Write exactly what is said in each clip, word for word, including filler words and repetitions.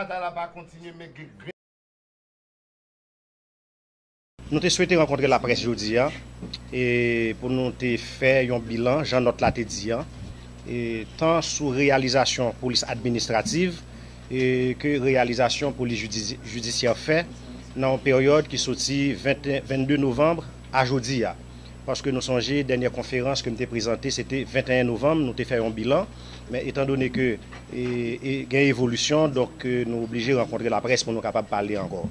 Batay la pa kontinye, men gen grenn. Nou te swete rankontre laprès jodi a, e pou nou te fè yon bilan, jan nòt la te di a, e tan sou reyalizasyon polis administrativ, e ke reyalizasyon polis jidi-, jidisyè fè nan yon peryòd ki soti venn, vennde novanm a jodi a. Paske nou sonje, dènyè konferans ke m te prezante, se te venteyen novanm, nou te fè yon bilan. Men etandone ke e, e gen evolisyon, donk, e, nou oblije rankontre laprès pou nou kapab pale ankò.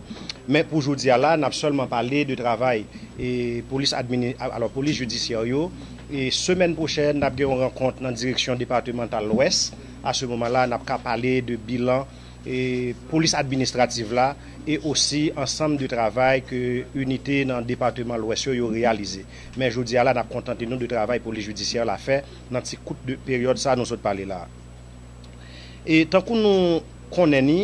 Men pou jodi a la, n ap sèlman pale de travay e polis admini-, alò, polis jidisyè yo. E semèn pwochèn, n ap gen yon rankont nan direksyon depatmantal Lwès. A se moman la, n ap ka pale de bilan e polis administrativ la e osi ansanm de travay ke inite nan depatman Lwès yo, yo reyalize. Men jodi a la, n ap kontante nou de travay polis jidisyè la fè nan ti kout de peryòd sa nou sot pale la. E tankou nou konnen ni,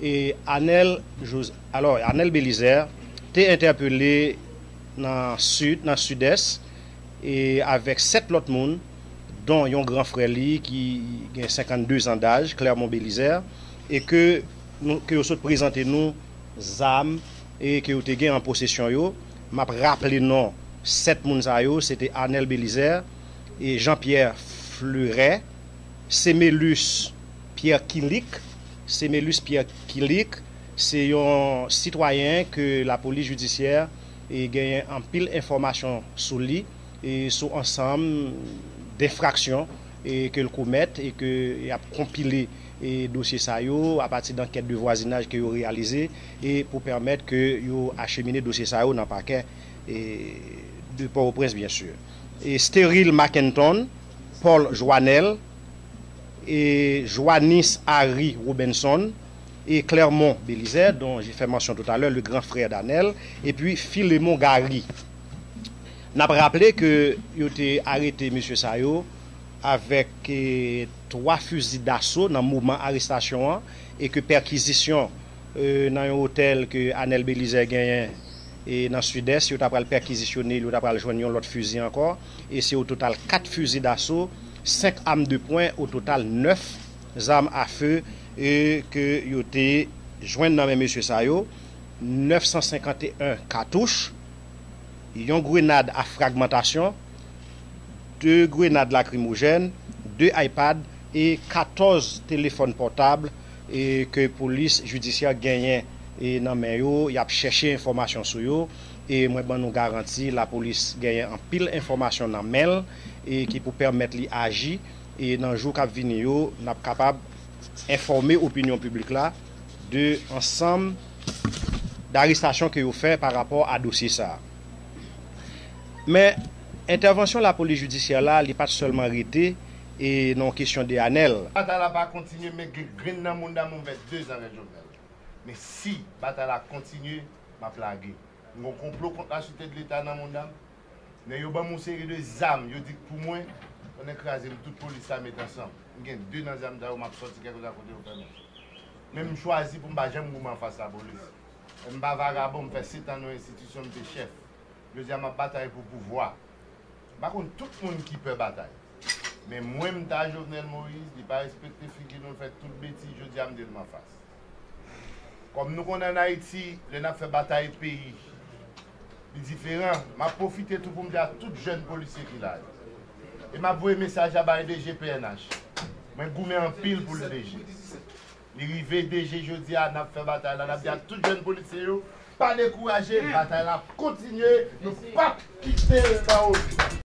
e Anel Jos-, alò, Anel Belizaire te entèpele nan sid, nan sidès, e avèk sèt lòt moun, don yon gran frè li ki gen senkannde zan daj, Clermont Belizaire, e ke nou, ke yo sot prezante nou zam e ke yo te gen an posesyon yo. M ap raple non sèt moun sa yo, se te Anel Belizaire, e Jean Pierre Fleuret, Semelus Pierre Kilic. Semelus Pierre Kilic, se yon sitwayen ke lapolis jidisyè e genyen anpil enfòmasyon sou li, e sou ansanm denfraksyon e ke l komèt e ke y ap konpile e dosye sa yo apati dankèt de vwazinaj ke yo reyalize e pou pèmèt ke yo achemine dosye sa yo nan pakè e de Pòtoprens, byen si. E Steril Mackenton, Paul Joanel, e Joannis Harry Robinson, e Clermont Belizaire, dont j'ai fait mention tout à l'heure, le grand frère d'Anel, epi Philemon Gary. N ap raple ke yo te arete mesye sa yo avèk e, twa fizi daso nan moman arestasyon an e ke pèkizisyon e, nan yon otèl ke Anel Belizaire genyen e, nan Sidès, yo ta pral pèkizisyone l, yo ta pral jwenn yon lòt fizi ankò. E se o total kat fizi daso, senk am de pwen, o total nèf zam a fe e ke yo te jwenn nan men mesye sa yo, nèf san senkanteyen katouch, yon grenad a fragmantasyon, de grenad lakrimojèn, de iPad e katòz telefòn pòtab e ke polis jidisyè genyen e nan men yo, y ap chèche enfòmasyon sou yo. E mwen ban nou garanti, lapolis genyen anpil enfòmasyon nan men l e ki pou pèmèt li aji. E nan jou k ap vini yo, n ap kapab enfòme opinyon piblik la de ansanm darestasyon ke yo fè pa rapò a dosye sa a. Men, entèvansyon lapolis jidisyè la, li pa t sèlman rete e nan kesyon de Anel. Batay la pa kontinye, men gen grenn nan moun dam mwen fè de zan avèk Jovenel. Men si batay la kontinye, m ap lage. M gon konplo kont la sirte de leta nan moun dam. Nèg yo ban m yon seri de zam, yo di k pou mwen, pandan kraze m tout polis la met ansanm. M gen de nan zam sa yo, m ap sòti kèlkeswa kote yo fè m. Men m chwazi pou m pa janm goumen anfas lapolis. M pa vagabon, m fè sèt an nan yon enstitisyon, m te chèf. Jodi a m ap batay pou pouvwa. M pa konn tout moun ki pè batay. Men mwen m ta Jovenel Moïse, li pa respekte figi nou, l fè tout betiz, jodi a m di l m anfas. Kòm nou konnen ann Ayiti, lè n ap fè batay peyi, li diferan. M ap pwofite tou pou m di a tout jèn polisye ki la yo. E m ap voye mesaj la bay D G P N H. Mwen goumen anpil pou l D G. Li rive D G jodi a, n ap fè batay la, n ap di a tout jèn polisye yo, pa dekouraje, batay la ap kontinye, nou p ap kite l nan wout.